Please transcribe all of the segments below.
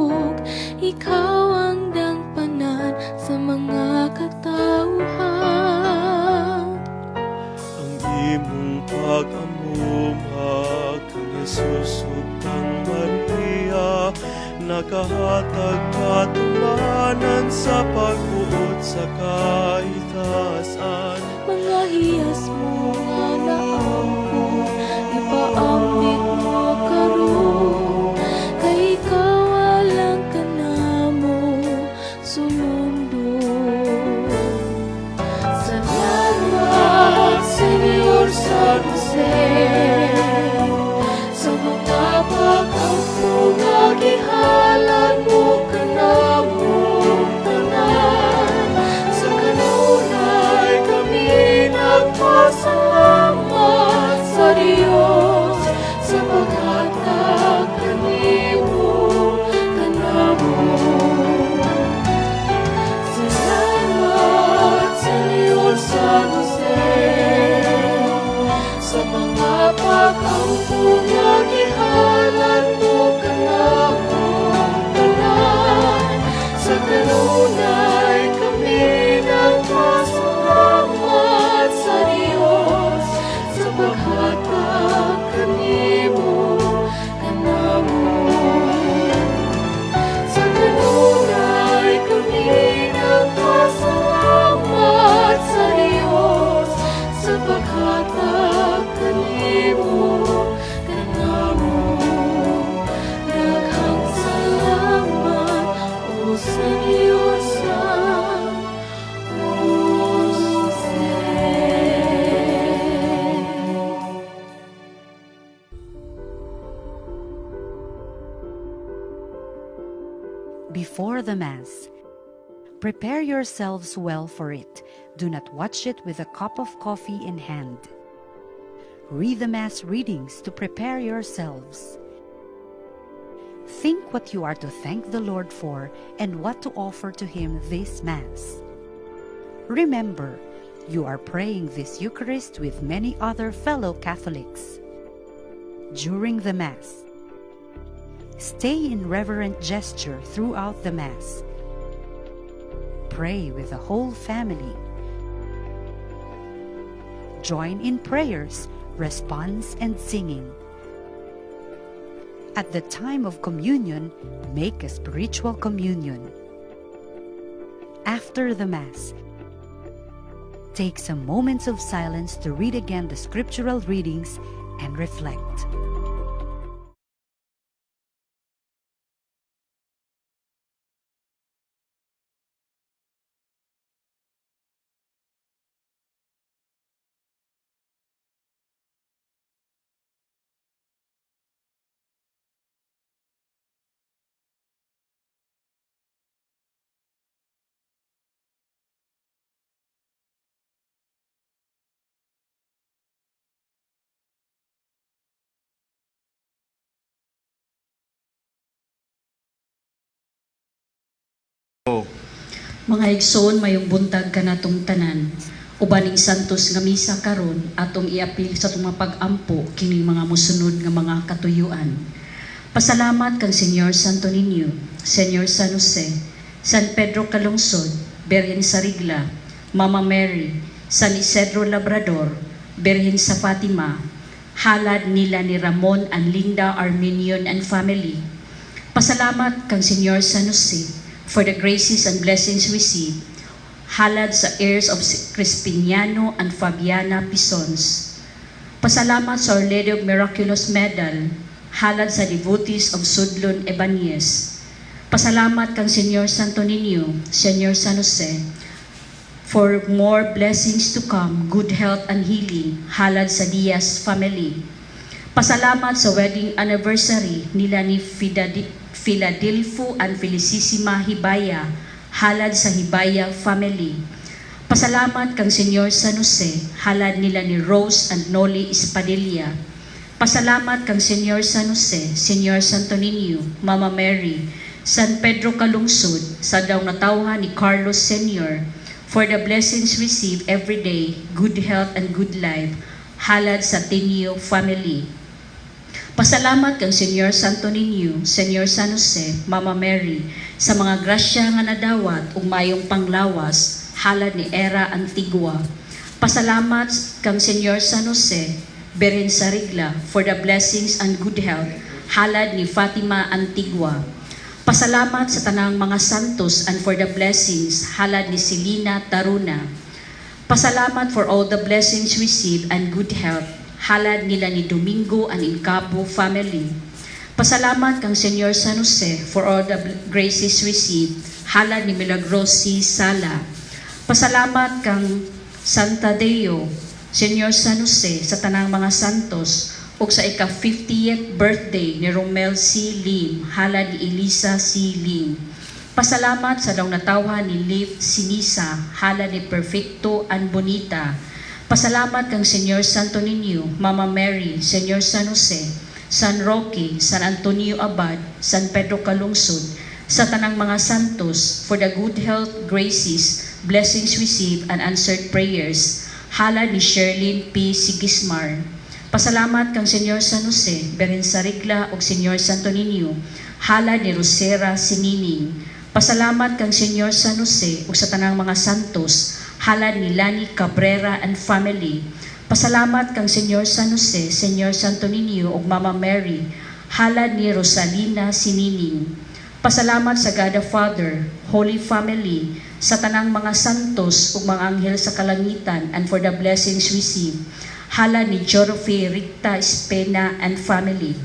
tabok. Ikaw ang dangpanan sa mga katawhan. Ang imong pag-amuma kang Jesus ug kang Maria nakahatag katumanan sa pagbuot sa kahitasan. Mga hiyas mo nga naampon, ipaambit mo karon, kay ikaw alang kanamo sulundon. Salamat, Senyor San Jose, sa mga pag-ampo nga gihalad mo kanamong tanan. Sa kanunay kami nagpasalamat sa Dios sa paghatag kanimo kanamo. Salamat, Senyor San Jose, sa mga pag-ampo nga gihalad mo kanamong tanan. Sa kanunay kami nagpasalamat sa Dios sa paghatag kanimo kanamo. Sa kanunay kami nagpasalamat sa Dios sa paghatag kanimo kanamo. Daghang salamat, O Senyor San Jose. Before the Mass, prepare yourselves well for it. Do not watch it with a cup of coffee in hand. Read the Mass readings to prepare yourselves. Think what you are to thank the Lord for and what to offer to Him this Mass. Remember, you are praying this Eucharist with many other fellow Catholics. During the Mass, stay in reverent gesture throughout the Mass. Pray with the whole family. Join in prayers, response, and singing. At the time of communion, make a spiritual communion. After the Mass, take some moments of silence to read again the scriptural readings and reflect. Mga igsoon, mayong buntag kanatong tanan. Uban ning Santos nga misa karon, atong iapil sa atong mga pag-ampo kining mga mosunod nga mga katuyuan. Pasalamat kang Senyor Santo Niño, Senyor San Jose, San Pedro Calungsod, Birhen sa Rigla, Mama Mary, San Isidro Labrador, Birhen sa Fatima, halad nila ni Ramon and Linda Arminion and family. Pasalamat kang Senyor San Jose for the graces and blessings received. Halad sa heirs of Crispiniano and Fabiana Pisons. Pasalamat sa Our Lady of Miraculous Medal, halad sa devotees of Sudlon Ebanez. Pasalamat kang Senyor Santo Niño, Senyor San Jose, for more blessings to come, good health and healing, halad sa Diaz family. Pasalamat sa wedding anniversary nila ni Philadelphia and Felicissima Hibaya, halad sa Hibaya family. Pasalamat kang Senyor San Jose, halad nila ni Rose and Noli Espadilla. Pasalamat kang Senyor San Jose, Senyor Santo Niño, Mama Mary, San Pedro Calungsod, sa daw natawhan ni Carlos Sr., for the blessings received every day, good health and good life, halad sa Tinio family. Pasalamat kang Senyor Santo Niño, Senyor San Jose, Mama Mary, sa mga grasya nga nadawat ug mayong panglawas, halad ni Era Antigua. Pasalamat kang Senyor San Jose, Birhen sa Regla, for the blessings and good health, halad ni Fatima Antigua. Pasalamat sa tanang mga santos and for the blessings, halad ni Selina Taruna. Pasalamat for all the blessings received and good health, halad nila ni Domingo and Incabo family. Pasalamat kang Senyor San Jose for all the graces received, halad ni Milagros C. Sala. Pasalamat kang Santa Deo, Senyor San Jose, sa tanang mga santos, ug sa ika-50th birthday ni Romel C. Lim, halad ni Elisa C. Lim. Pasalamat sa daw natawhan ni Liv Sinisa, halad ni Perfecto and Bonita. Pasalamat kang Senyor Santo Niño, Mama Mary, Senyor San Jose, San Roque, San Antonio Abad, San Pedro Calungsod, sa tanang mga santos for the good health, graces, blessings received, and answered prayers, halad ni Sherlyn P. Sigismar. Pasalamat kang Senyor San Jose, Birhen sa Regla ug Senyor Santo Niño, halad ni Rosera Sinining. Pasalamat kang Senyor San Jose ug sa tanang mga santos, halad ni Lani Cabrera and family. Pasalamat kang Senyor San Jose, Senyor Santo Niño ug Mama Mary, halad ni Rosalina Sinining. Pasalamat sa God the Father, Holy Family, sa tanang mga santos ug mga anghel sa kalangitan and for the blessings received, halad ni Jorofe Ricta Espena and family.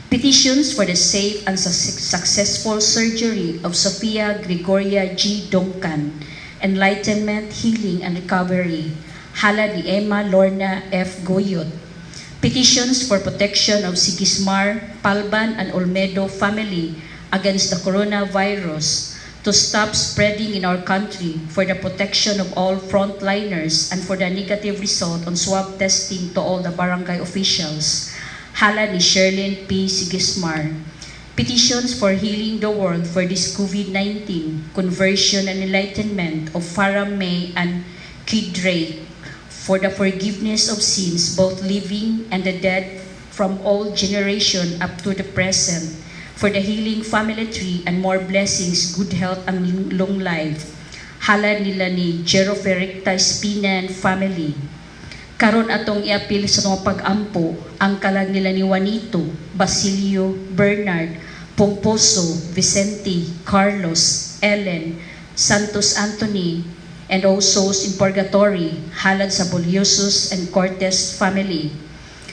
Petitions for the safe and successful surgery of Sofia Gregoria G. Duncan, enlightenment, healing, and recovery, halad ni Emma Lorna F. Goyot. Petitions for protection of Sigismar, Palban, and Olmedo family against the coronavirus to stop spreading in our country, for the protection of all frontliners, and for the negative result on swab testing to all the barangay officials, halad ni Sherlyn P. Sigismar. Petitions for healing the world for this COVID-19, conversion and enlightenment of Farah May and Kidray, for the forgiveness of sins, both living and the dead, from all generation up to the present, for the healing family tree and more blessings, good health, and long life, halad nila ni Jero Ferrecta Espina and family. Karon atong iapil sa mga pag-ampo ang kalag nila ni Juanito, Basilio, Bernard, Pomposo, Vicente, Carlos, Ellen, Santos Anthony, and all souls in purgatory, halad sa Bolyosos and Cortez family.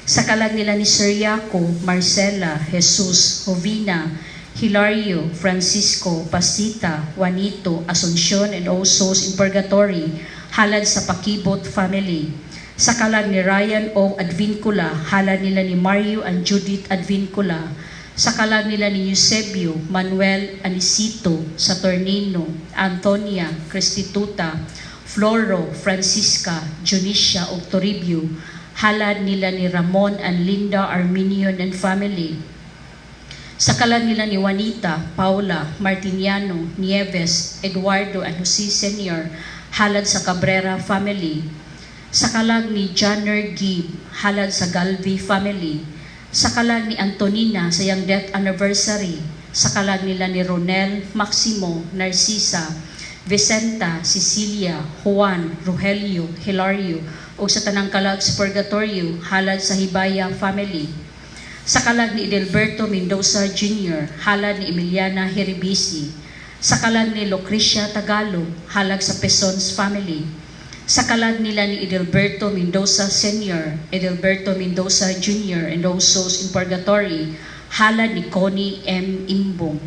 Sa kalag nila ni Siriaco, Marcela, Jesus, Jovina, Hilario, Francisco, Pasita, Juanito, Asuncion, and all souls in purgatory, halad sa Pakibot family. Sa kalag ni Ryan O. Advincula, halad nila ni Mario and Judith Advincula. Sa kalag nila ni Eusebio, Manuel Anicito, Saturnino, Antonia, Cristituta, Floro, Francisca, Junicia ug Toribio, halad nila ni Ramon and Linda Arminion and family. Sa kalag nila ni Juanita, Paula, Martiniano, Nieves, Eduardo and Jose Sr., halad sa Cabrera family. Sa kalag ni Janner Gibb, halad sa Galvi family. Sa kalag ni Antonina sa iyang death anniversary. Sa kalag nila ni Ronel, Maximo, Narcisa, Vicenta, Cecilia, Juan, Rogelio, Hilario, ug sa tanang kalag sa Purgatorio, halad sa Hibaya family. Sa kalag ni Edelberto Mendoza Jr., halad ni Emiliana Heribisi. Sa kalag ni Lucrecia Tagalog, halad sa Pesons family. Sa kalag nila ni Edelberto Mendoza Sr., Edelberto Mendoza Jr., and those souls in purgatory, halad ni Connie M. Imbong.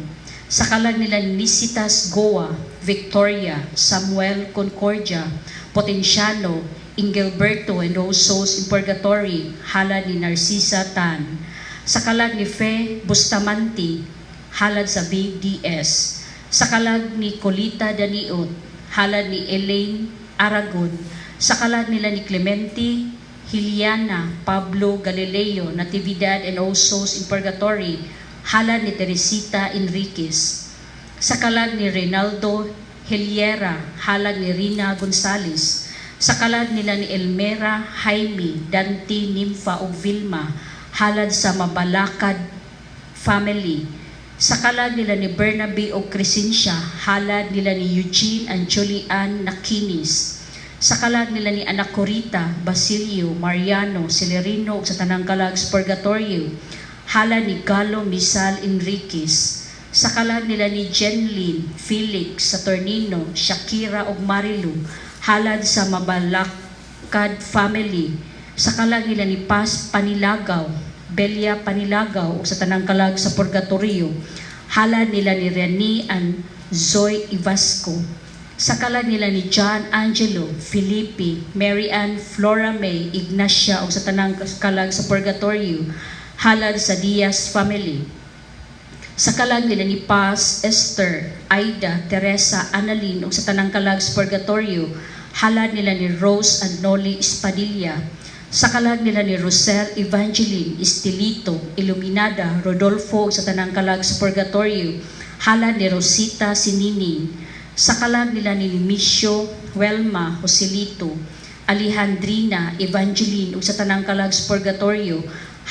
Sa kalag nila ni Nisitas Goa, Victoria, Samuel Concordia, Potenciano, Ingilberto, and those souls in purgatory, halad ni Narcisa Tan. Sa kalag ni Fe Bustamante, halad sa BDS. Sa kalag ni Colita Daniot, halad ni Elaine Aragon. Sa kalag nila ni Clemente, Hiliana, Pablo Galileo, Natividad, and all souls in purgatory, halad ni Teresita Enriquez. Sa kalag ni Reynaldo Heliera, halad ni Rina Gonzales. Sa kalag nila ni Elmera, Jaime, Dante, Nympha ug Vilma, halad sa Mendoza family. Sa kalag halad sa Mabalakad family. Sa kalag nila ni Bernabe o Crescencia, halad nila ni Eugene and Julian Nakinis. Sa kalag nila ni Anak Corita, Basilio, Mariano, Celerino ug sa tanang kalag sa Purgatorio, halad ni Galo Misal Enriquez. Sa kalag nila ni Jenlyn, Felix, Saturnino, Shakira ug Marilu, halad sa Mabalakad family. Sa kalag nila ni Paz Panilagaw, Belia Panilagaw ug sa tanang kalag sa Purgatorio, halad nila ni Rene and Zoe Ivasco. Sa kalag nila ni John Angelo, Felipe, Mary Ann, Flora May, Ignacia ug sa tanang kalag sa Purgatorio, halad sa Diaz family. Sa kalag nila ni Paz, Esther, Aida, Teresa, Annalyn ug sa tanang kalag sa Purgatorio, halad nila ni Rose and Nolly Espadilla. Sa kalag nila ni Rosel Evangeline Estelito, Iluminada, Rodolfo ug sa tanang kalag sa Purgatorio, halad ni Rosita Sinining. Sa kalag nila ni Micio, Welma, Joselito, Alejandrina, Evangeline ug sa tanang kalag sa Purgatorio,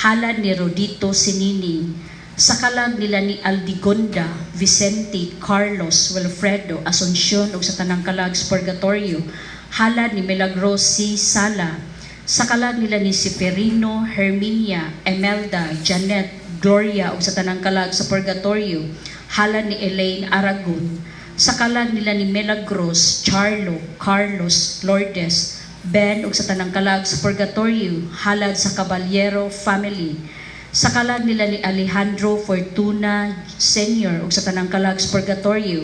halad ni Rodito Sinining. Sa kalag nila ni Aldigonda, Vicente, Carlos, Wilfredo, Asuncion ug sa tanang kalag sa Purgatorio, halad ni Milagros C. Sala. Sa kalag nila ni Seferino, Herminia, Emelda, Janet, Gloria ug sa tanang kalag sa Purgatorio, halad ni Elaine Aragon. Sa kalag nila ni Milagros, Charlo, Carlos, Lourdes, Ben ug sa tanang kalag sa Purgatorio, halad sa Caballero family. Sa kalag nila ni Alejandro Fortuna Sr. ug sa tanang kalag sa Purgatorio,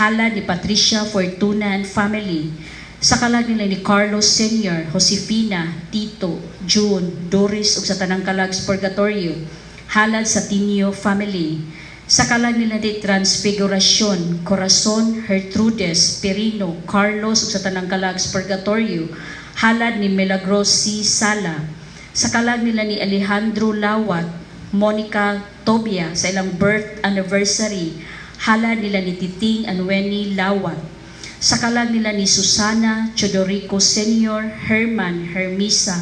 halad ni Patricia Fortuna and family. Sa kalag nila ni Carlos Sr., Josefina, Tito, June, Doris ug sa tanang kalag sa Purgatorio, halad sa Tinio family. Sa kalag nila ni Transfiguracion, Corazon, Gertrudes, Perino, Carlos ug sa tanang kalag sa Purgatorio, halad ni Milagros C. Sala. Sa kalag nila ni Alejandro Lawat, Monica Tobia sa ilang birth anniversary, halad nila ni Titing and Wenny Lawat. Sa kalag nila ni Susana Chodorico Sr., Herman, Hermisa,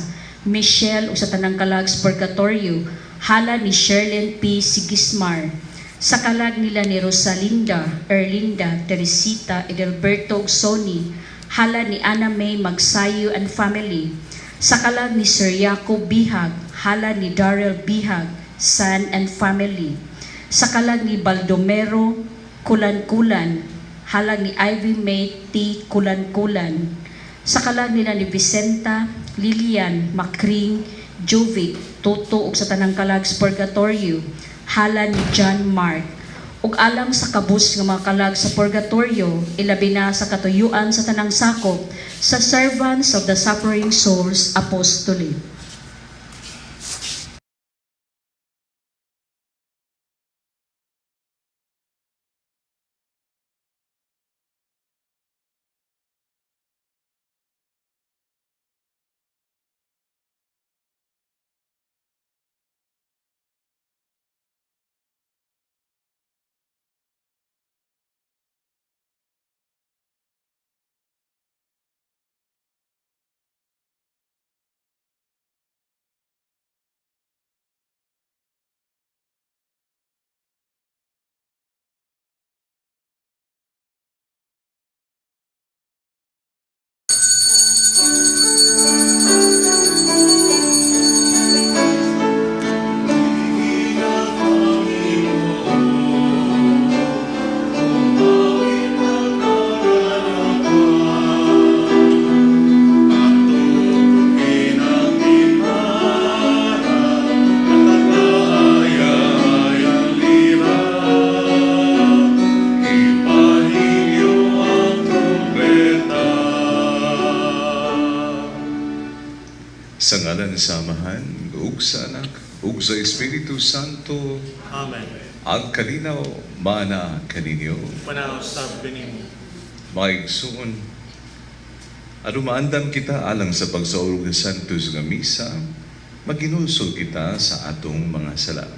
Michelle ug sa tanang kalag sa Purgatorio, halad ni Sherlyn P. Sigismar. Sa kalag nila ni Rosalinda, Erlinda, Teresita, Edelberto ug Sony, halad ni Anna May Magsayo and family. Sa kalag ni Sir Jacob Bihag, halad ni Darrell Bihag, son and family. Sa kalag ni Baldomero Kulan-Kulan, halad ni Ivy May T. Kulan-Kulan. Sa kalag nila ni Vicenta, Lilian, Macring, Jovic, Toto ug sa tanang kalag sa Purgatorio, halad ni John Mark. Ug alang sa kabus nga mga kalag sa Purgatorio, ilabi na sa katuyuan sa tanang sakop sa Servants of the Suffering Souls Apostolate. Sa ngalan sa Amahan, ug sa Anak, ug sa Espiritu Santo. Amen. Ang kalinaw maanaa kaninyo. Manaog sab kanimo. Mga igsoon, aron maandam kita alang sa pagsaulog sa Santos nga Misa, maginulsol kita sa atong mga sala.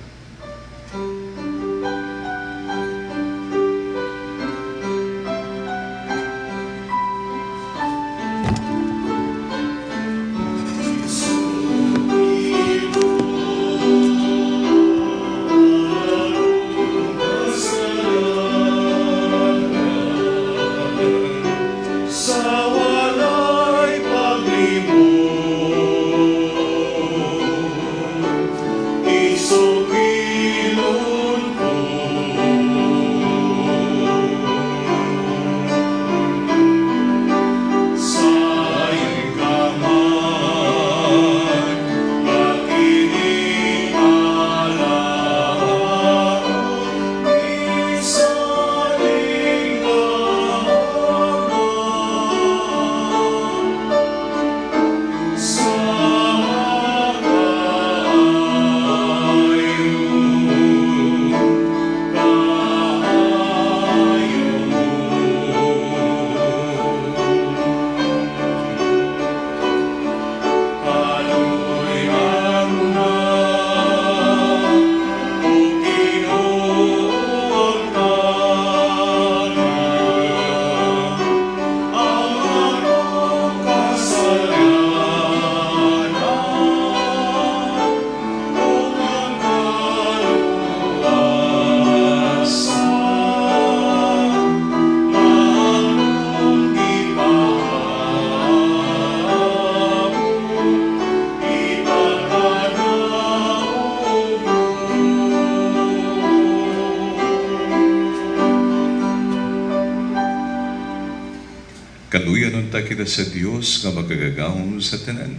Kaluyan unta kita sa Dios nga makagagahom sa tanan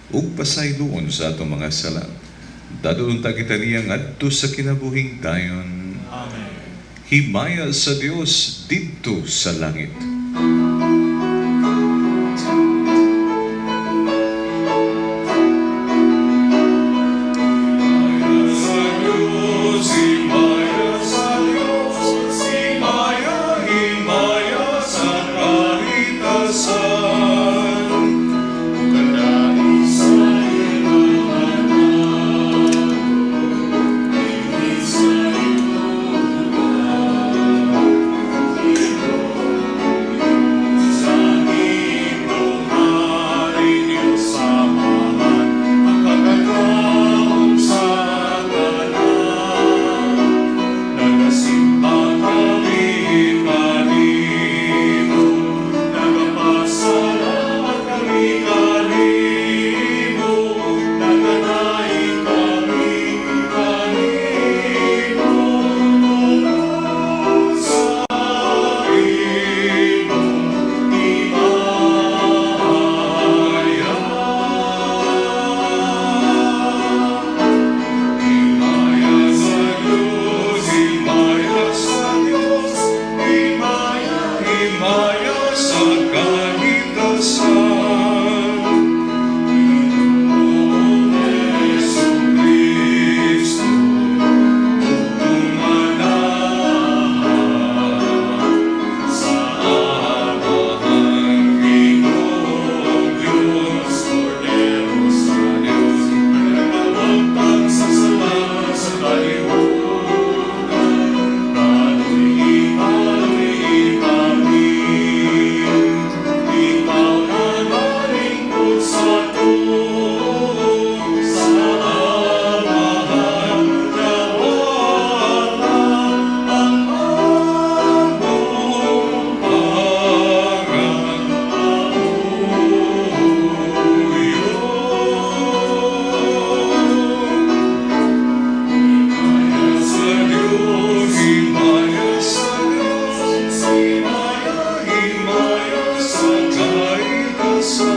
ug pasayloon sa atong mga sala. Dadon unta kita niya ngadto sa kinabuhing dayon. Amen. Himaya sa Dios didto sa langit. Himaya sa Diyos, himaya, himaya sa kahitasan. Nagasimba kami kanimo, nagapasalamat kami kanimo, naganaig kami kanimo, sa imong himaya. Himaya sa Diyos, himaya sa Diyos, himaya, himaya sa kahitasan. Jesu Kristo, bugtong Anak, sa Amahan, Ginoong Diyos, Kordero sa Diyos, nagawagtang sa sala sa kalibutan. Kaluy-i, kaluy-i kami, ikaw na nalingkod sa tuo, sa Amahan, nawala ang among pangangamuyo. Himaya sa Diyos, himaya sa Diyos, himaya, himaya sa kahitasan.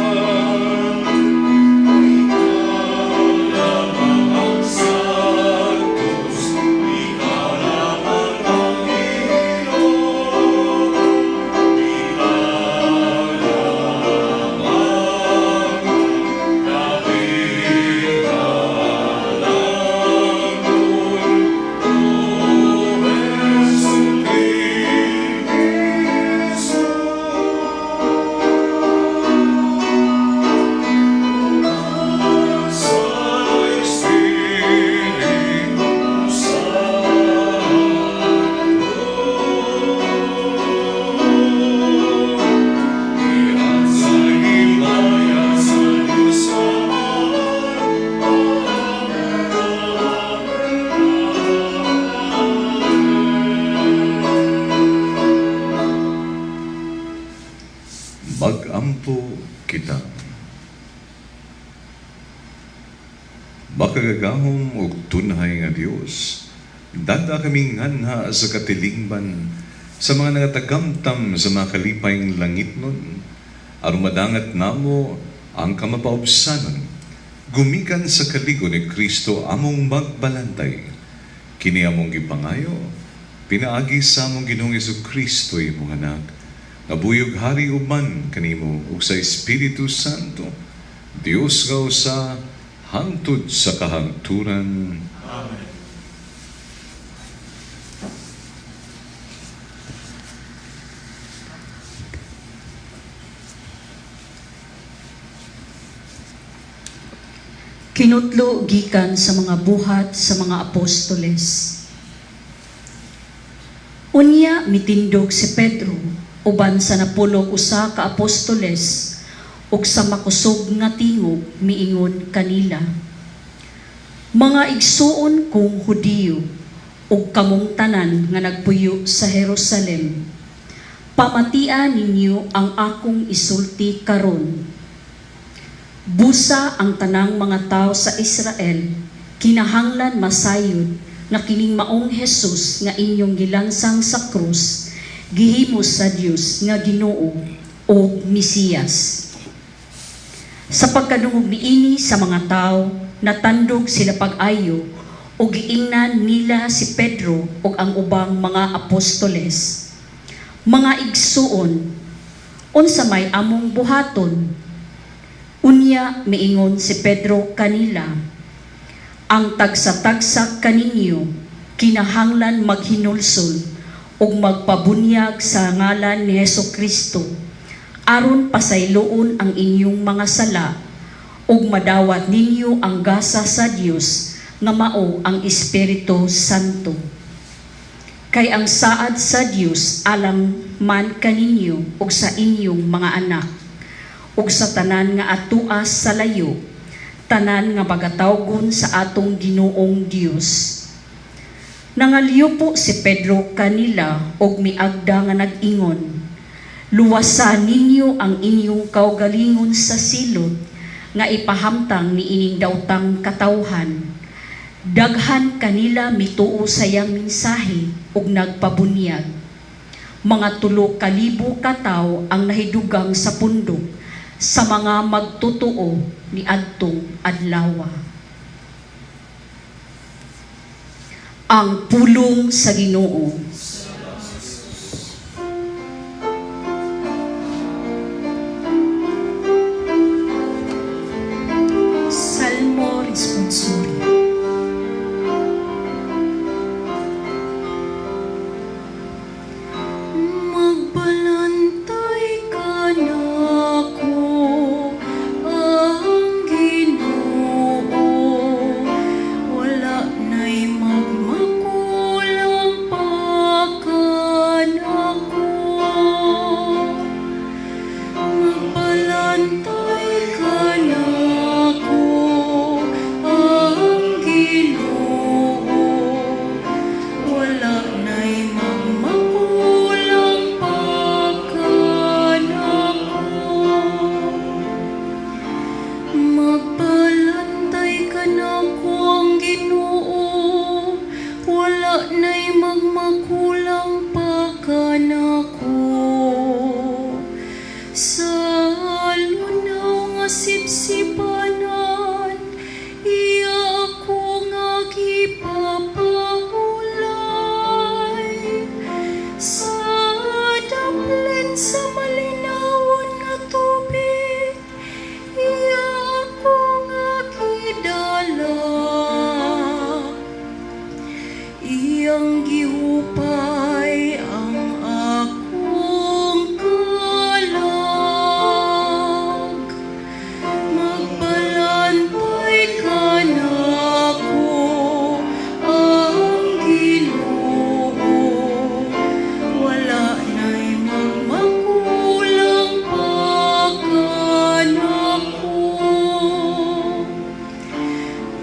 Ikaw lamang ang Santos, ikaw lamang ang Ginoo, ikaw lamang labing dalangon, O Jesu Cristo. Sa Espiritu Santo. Sa himaya sa Diyos Amahan. Amen, Amen. Mag-ampo kita. Makagagahom ug tunhay nga Dios, dada kaming nganha sa katilingban sa mga nagatagamtam sa mga kalipayng langitnon, aron madangat namo ang kamapaubsanon, gumikan sa kaligo ni Kristo among magbalantay. Kini among gipangayo, pinaagi sa among Ginoong Kristo imong anak, nga buyog hari uban kanimo ug sa Espiritu Santo, Dios nga usa hangtod sa kahangturan. Amen. Kinutlo gikan sa mga buhat sa mga apostoles. Unya mitindog si Pedro uban sa napulog usa ka apostoles ug sa makusog nga tingog miingon kanila: Mga igsuon kong Hudiyo ug kamong tanan nga nagpuyo sa Jerusalem, pamatia ninyo ang akong isulti karon. Busa ang tanang mga tao sa Israel kinahanglan masayod nga kining maong Jesus nga inyong gilansang sa krus gihimo sa Dios nga Ginoo ug Mesiyas. Sa pagkadungog niini sa mga tawo, natandog sila pag-ayo ug giingnan nila si Pedro ug ang ubang mga apostoles, "Mga igsuon, unsa may among buhaton?" Unya miingon si Pedro kanila, "Ang tagsa-tagsa kaninyo kinahanglan maghinulsol ug magpabunyag sa ngalan ni Hesus Kristo aron pasayloon ang inyong mga sala ug madawat ninyo ang gasa sa Dios nga mao ang Espiritu Santo. Kay ang saad sa Dios alang man kaninyo ug sa inyong mga anak ug sa tanan nga atua sa layo, tanan nga magatawgon sa atong Ginoong Dios." Nangalyupo si Pedro kanila ug miagda nga nag-ingon, "Luwasa ninyo ang inyong kaugalingon sa silot nga ipahamtang niining daotang katawhan." Daghan kanila mituo sa iyang mensahe ug nagpabunyag. Mga 3,000 ka tawo ang nahidugang sa pundok sa mga magtotoo niadtong adlaw. Ang pulong sa Ginoo. Salmo Responsory. Magbalantay kanako ang Ginoo, wala na'y magmakulang pa kanako. Magbalantay kanako ang Ginoo, wala na'y magmakulang pa kanako. Magbalantay kanako ang Ginoo, wala na'y magmakulang pa kanako. Sa lunaw nga sipsipanan, iya ako nga gipapahulay. Sa daplin sa malinawon nga tubig, iya ako nga gidala. Iyang gihupay ang akong kalag. Magbalantay kanako ang Ginoo, wala na'y magmakulang pa kanako.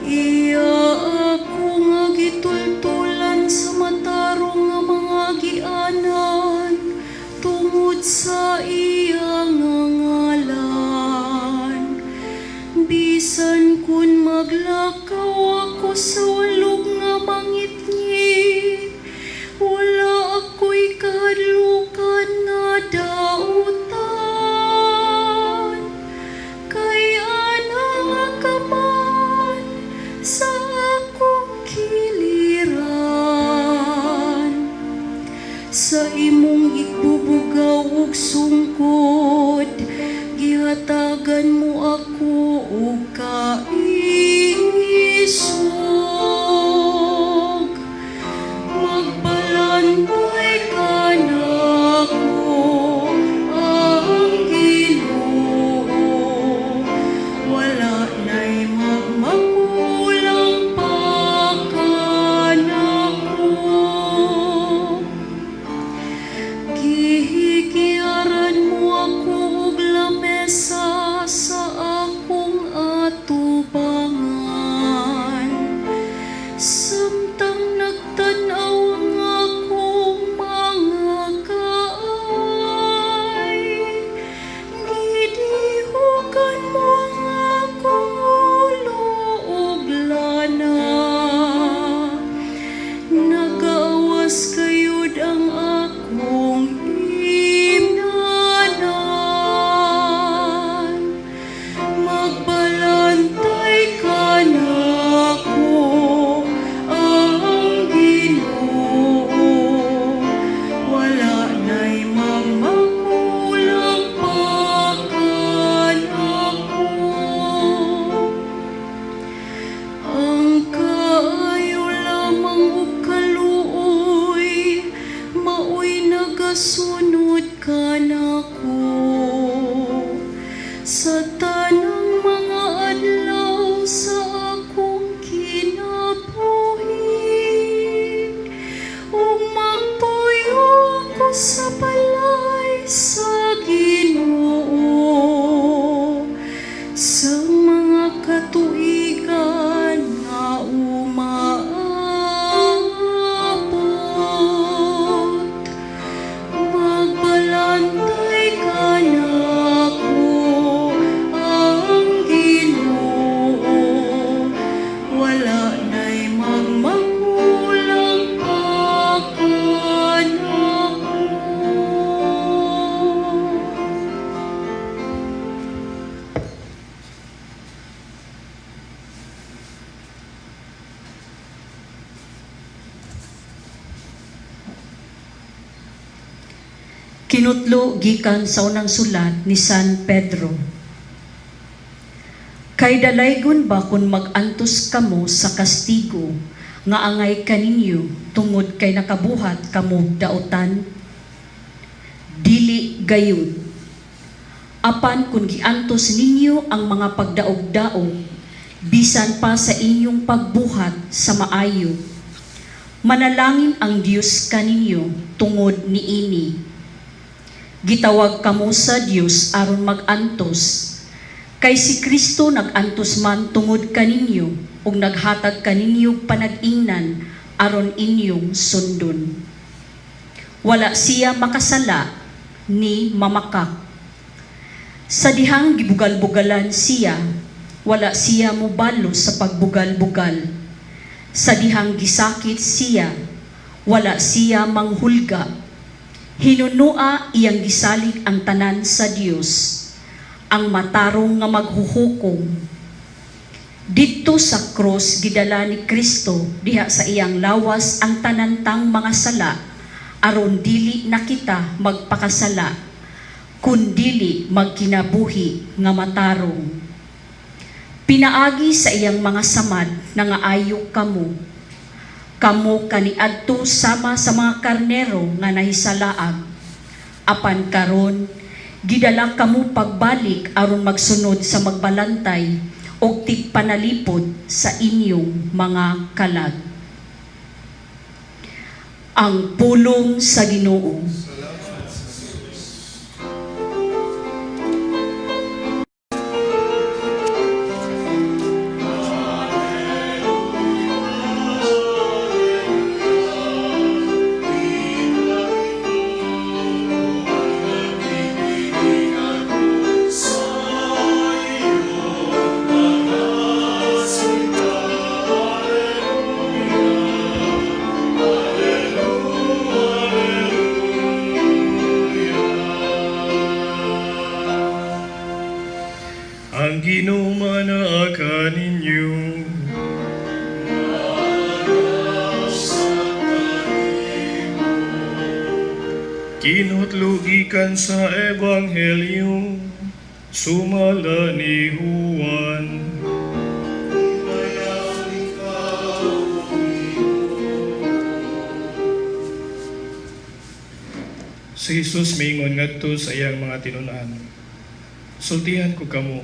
Iya ako nga gitultulan sa matarong nga mga agianan tungod sa iya nga ngalan. Bisan kun maglakaw ako sa walog nga mangitngit, wala ako'y kahadlukan nga dautan. Kay anaa ka man sa akong kiliran. Sa imong igbubugaw ug sungkod, gihatagan mo ako og kaisog. Magbalantay kanako ang Ginoo, wala na'y magmakulang pa kanako. Gihigyaran mo ako og lamesa sa akong atubangan. Nagasunod kanako sa tanang mga adlaw sa akong kinabuhi, ug magpuyo ko sa balay sa Ginoo sa mga katuigan nga umaabot. Magbalantay kanako ang Ginoo, wala na'y magmakulang pa kanako. Kinutlo gikan sa unang sulat ni San Pedro. Kay dalaygon ba kung mag-antos kamo sa kastigo nga angay kaninyo tungod kay nakabuhat kamo daotan? Dili gayud. Apan kung giantos ninyo ang mga pagdaog-daog, bisan pa sa inyong pagbuhat sa maayo, manalangin ang Dios kaninyo tungod niini. Gitawag kamo sa Dios aron mag-antos, kay si Kristo nag-antos man tungod kaninyo ug naghatag kaninyo panag-ingnan aron inyong sundon. Wala siya makasala ni mamakak. Sa dihang gibugal-bugalan siya, wala siya mobalos sa pagbugal-bugal. Sa dihang gisakit siya, wala siya manghulga. Hinunua iyang gisalig ang tanan sa Dios, ang matarong nga maghuhukom. Didto sa krus gidala ni Kristo diha sa iyang lawas ang tanan tang mga sala, aron dili na kita magpakasala, kun dili magkinabuhi nga matarong. Pinaagi sa iyang mga samad nangaayo kamo. Kamo kaniadto sama sa mga karnero nga nahisalaag. Apan karon gidala kamo pagbalik aron magsunod sa magbalantay og tigpanalipod sa inyong mga kalag. Ang pulong sa Ginoo. Ang Ginoo manaa kaninyo. Kinutlo gikan sa Ebanghelyo sumala ni Juan. Si Jesus miingon ngadto sa iyang mga tinun-an, "Sultihan ko kamo,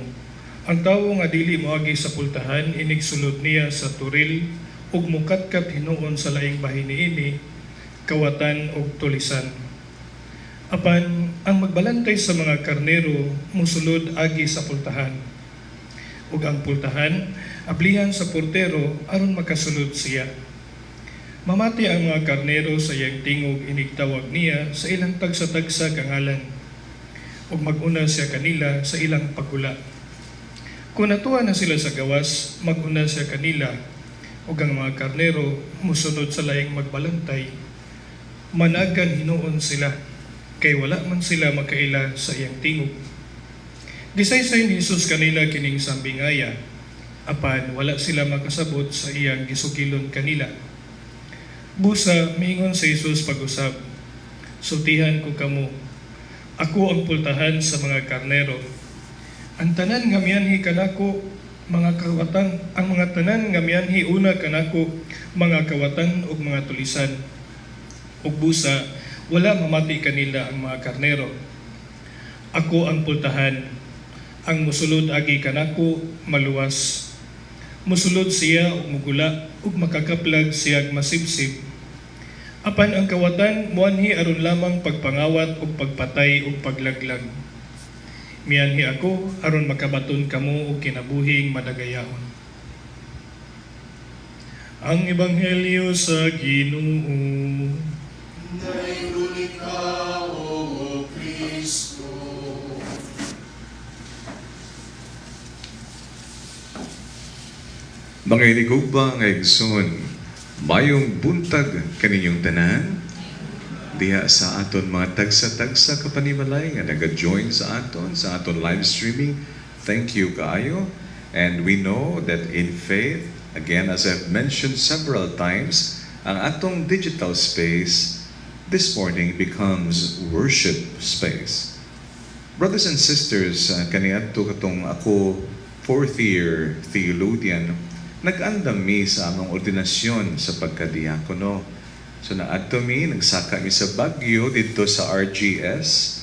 ang tawo nga dili moagi sa pultahan inigsulod niya sa toril ug mukatkat hinuon sa laing bahin niini, kawatan og tulisan. Apan ang magbalantay sa mga karnero mosulod agi sa pultahan. Ug ang pultahan ablihan sa portero aron makasulod siya. Mamati ang mga karnero sa iyang tingog inigtawag niya sa ilang tagsa-tagsa ka ngalan, ug mag-una siya kanila sa ilang paghula. Kung natuwa na sila sa gawas, mag-una siya kanila, ug ang mga karnero mosunod sa laing magbalantay. Managan hinuon sila, kay wala man sila makaila sa iyang tingog." Gisaysay ni Jesus kanila kining sambingaya, apan wala sila makasabot sa iyang gisugilon kanila. Busa miingon si Jesus pag-usab, "Sultihan ko kamo, ako ang pultahan sa mga karnero. Ang tanan nga mianhi kanako mga kawatan, ang mga tanan nga mianhi una kanako mga kawatan ug mga tulisan. Ug busa Wala mamati kanila ang mga karnero. Ako ang pultahan. Ang musulod agi kanako maluwas. Musulod siya ug mugula ug makakaplag siyag masibsib. Apan ang kawatan muanhi aron lamang pagpangawat ug pagpatay ug paglaglag. Mianhi ako aron makabaton kamo og kinabuhing madagayahon. Ang Ebanghelyo sa Ginoo. Daigron ikaw, O Kristo. Mga hinigugma nga igsoon, mayong buntag kaninyong tanan, diha sa aton mga tagsa-tagsa kapanimalay nga naga-join sa aton live streaming. Thank you kaayo. And we know that in faith, again, as I've mentioned several times, ang atong digital space this morning becomes worship space. Brothers and sisters, kaniadto katong ako fourth year theologian, nag-andam mi sa among ordinasyon sa pagkadiakono. So naadto mi, nagsaka mi sa Baguio didto sa RGS.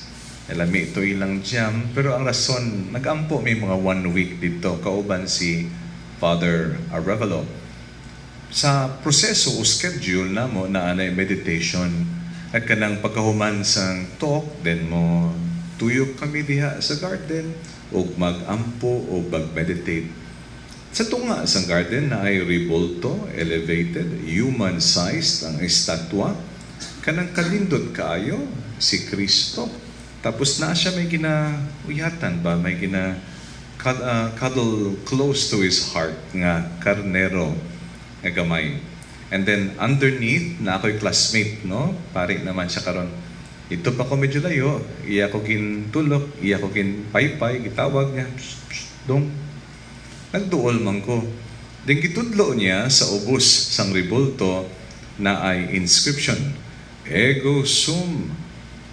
Lami ito ilang jam, pero ang rason, nagampo mi mga one week didto, kauban si Father Arevalo. Sa proseso o schedule namo na anay meditation, at kanang pagkahuman sang talk, then mo tuyok kami diha sa garden ug magampo o mag-meditate. Sa tunga sa garden na ay rebulto, elevated, human-sized ang estatwa. Kanang kalindot kaayo si Kristo. Tapos na siya may ginauyatan ba, may gina cuddle close to his heart nga karnero nga gamay. And then underneath na ako'y classmate, no? Pari naman siya karon. Ito pa ko medyo layo, iya ko gintulok, iya ko ginpaypay, gitawag niya, "Psst, psst, dong." Nagduol man ko. Then gitudlo niya sa ubos sang rebulto na ay inscription, "Ego sum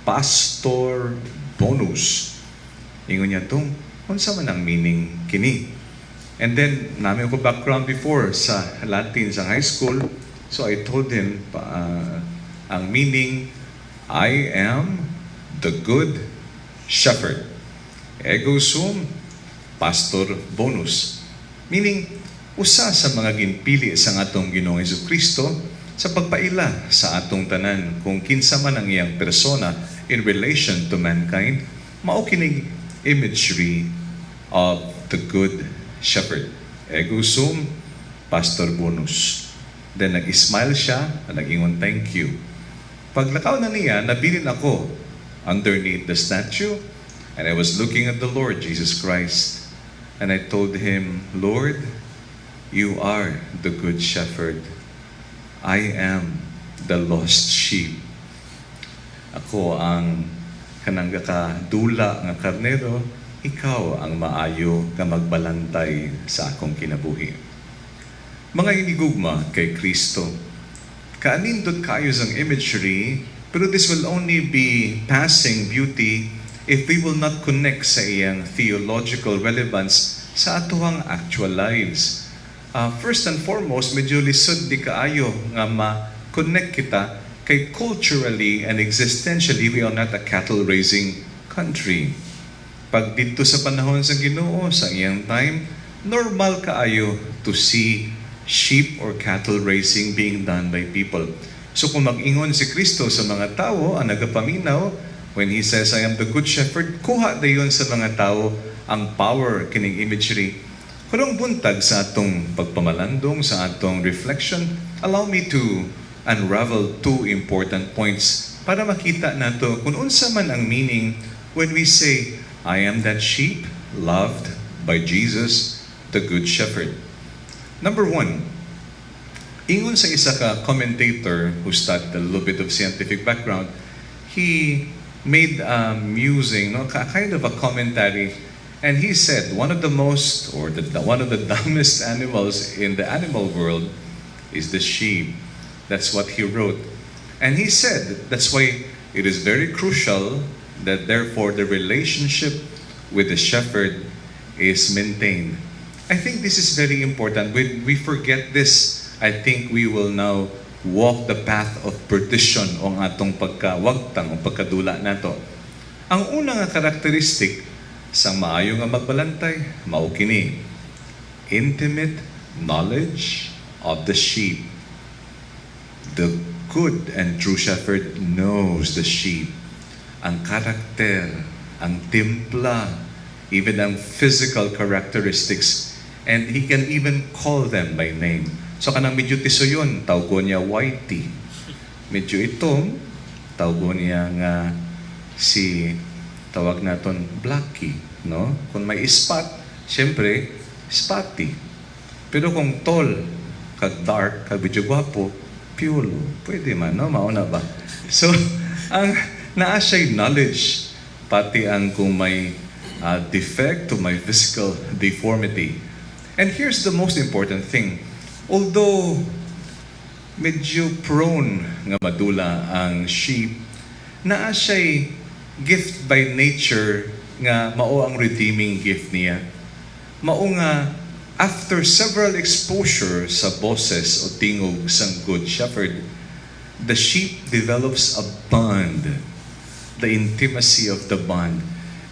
pastor bonus." Ingon niya tong, unsa man ang meaning kini? And then, nami ko background before sa Latin sa high school. So I told him, ang meaning, "I am the good shepherd." Ego sum pastor bonus. Meaning, usa sa mga ginpili sa atong Ginoong Kristo sa pagpaila sa atong tanan kung kinsa man ang iyang persona in relation to mankind, mao kining imagery of the good shepherd. Ego sum pastor bonus. Then nag-smile siya, nag-ingon thank you. Paglakaw na niya, nabilin ako underneath the statue, and I was looking at the Lord Jesus Christ. And I told him, "Lord, you are the good shepherd. I am the lost sheep." Ako ang kanang dula nga karnero, ikaw ang maayo nga magbalantay sa akong kinabuhi. Mga inigugma kay Kristo, kaanindot kayo ang imagery, pero this will only be passing beauty if we will not connect sa iyang theological relevance sa atuang actual lives. First and foremost, medyo lisod di kaayo nga ma-connect kita kay culturally and existentially we are not a cattle raising country. Pag dito sa panahon sa Ginoo, sa iyang time, normal kaayo to see sheep or cattle raising being done by people. So kung mag-ingon si Kristo sa mga tao ang nagapaminaw, when He says, "I am the good shepherd," kuha dayon sa mga tao ang power kining imagery. Karong buntag sa atong pagpamalandong, sa atong reflection, allow me to unravel two important points para makita nato kung unsa man ang meaning when we say, "I am that sheep loved by Jesus, the Good Shepherd." Number one, ingon sa isa ka commentator who studied a little bit of scientific background, he made a musing, no, kind of a commentary, and he said one of the most or the one of the dumbest animals in the animal world is the sheep. That's what he wrote. And he said that's why it is very crucial that therefore the relationship with the shepherd is maintained. I think this is very important. When we forget this, I think we will now walk the path of perdition o ang atong pagkawagtang o pagkadula nato. Ang una nga karakteristik sa maayo nga magbalantay, mao kini: intimate knowledge of the sheep. The good and true shepherd knows the sheep. Ang karakter, ang timpla, even ang physical characteristics, and he can even call them by name. So kanang medyo tisoyon, tawgon niya "Whitey." Medyo itom, tawgon niya nga si tawag naton "Blackie," no? Kung may spot, syempre "Spotty." Pero kung tall, kag dark, kag medyo gwapo, "Piolo." Pwede man, no? Mauna ba? So, ang naa siya'y knowledge, pati ang kung may defect to may physical deformity. And here's the most important thing. Although medyo prone nga madula ang sheep, naa siya'y gift by nature nga mao ang redeeming gift niya. Mao nga after several exposure sa boses o tingog sang Good Shepherd, the sheep develops a bond, the intimacy of the bond,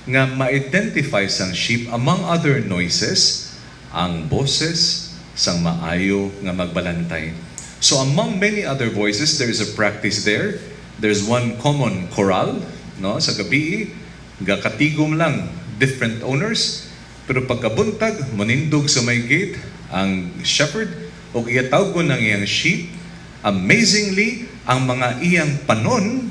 nga ma-identify sang sheep among other noises, ang boses sang maayo nga magbalantay. So among many other voices, there is a practice there. There's one common corral, no, sa gabi, gakatigom lang, different owners. Pero pagkabuntag, manindog sa may gate ang shepherd ug iyatawgon ng iyang sheep. Amazingly, ang mga iyang panon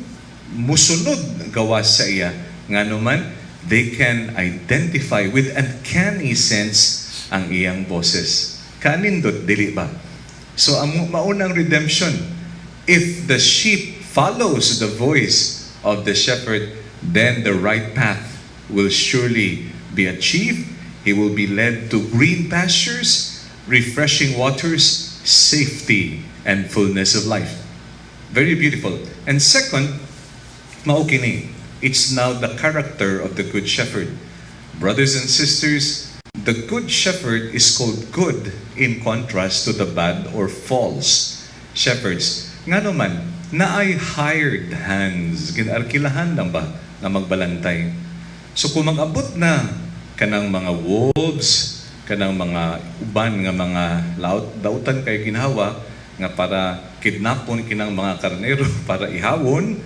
musunod gawas sa iya. Ngano man, they can identify with uncanny sense ang iyang boses. Kanindot, dili ba? So ang maunang redemption, if the sheep follows the voice of the shepherd, then the right path will surely be achieved. He will be led to green pastures, refreshing waters, safety, and fullness of life. Very beautiful. And second, mao kini, it's now the character of the Good Shepherd. Brothers and sisters, the Good Shepherd is called good in contrast to the bad or false shepherds. Ngano man, naay hired hands, ginarkilahan lang ba nga magbalantay. So kung mag-abot na kanang mga wolves, kanang mga uban nga mga laut, dautan kay ginhawa nga para kidnapon kinang mga karnero para ihawon,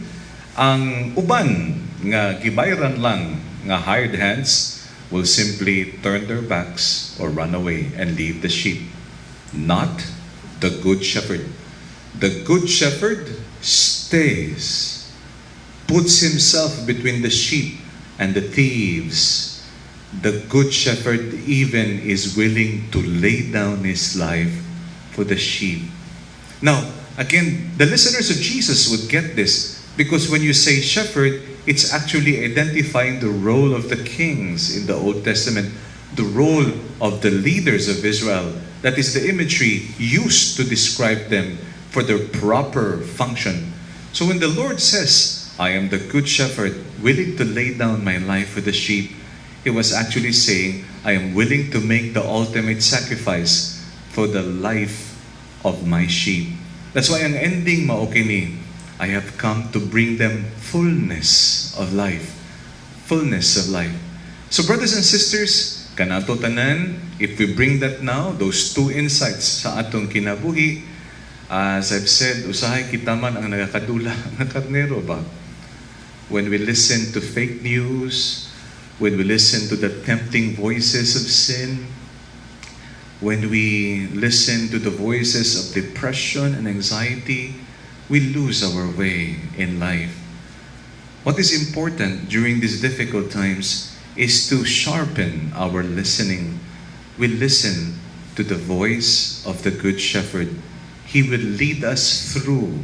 ang uban nga gibayran lang nga hired hands will simply turn their backs or run away and leave the sheep. Not the Good Shepherd. The Good Shepherd stays, puts himself between the sheep and the thieves. The Good Shepherd even is willing to lay down his life for the sheep. Now, again, the listeners of Jesus would get this because when you say shepherd, it's actually identifying the role of the kings in the Old Testament, the role of the leaders of Israel. That is the imagery used to describe them for their proper function. So when the Lord says, "I am the good shepherd, willing to lay down my life for the sheep," he was actually saying, "I am willing to make the ultimate sacrifice for the life of my sheep." That's why ang ending mao kini, "I have come to bring them fullness of life." Fullness of life. So brothers and sisters, kanato tanan, if we bring that now, those two insights sa atong kinabuhi, as I've said, usahay kita man ang nagakadula nga karnero ba? When we listen to fake news, when we listen to the tempting voices of sin, when we listen to the voices of depression and anxiety, we lose our way in life. What is important during these difficult times is to sharpen our listening. We listen to the voice of the Good Shepherd. He will lead us through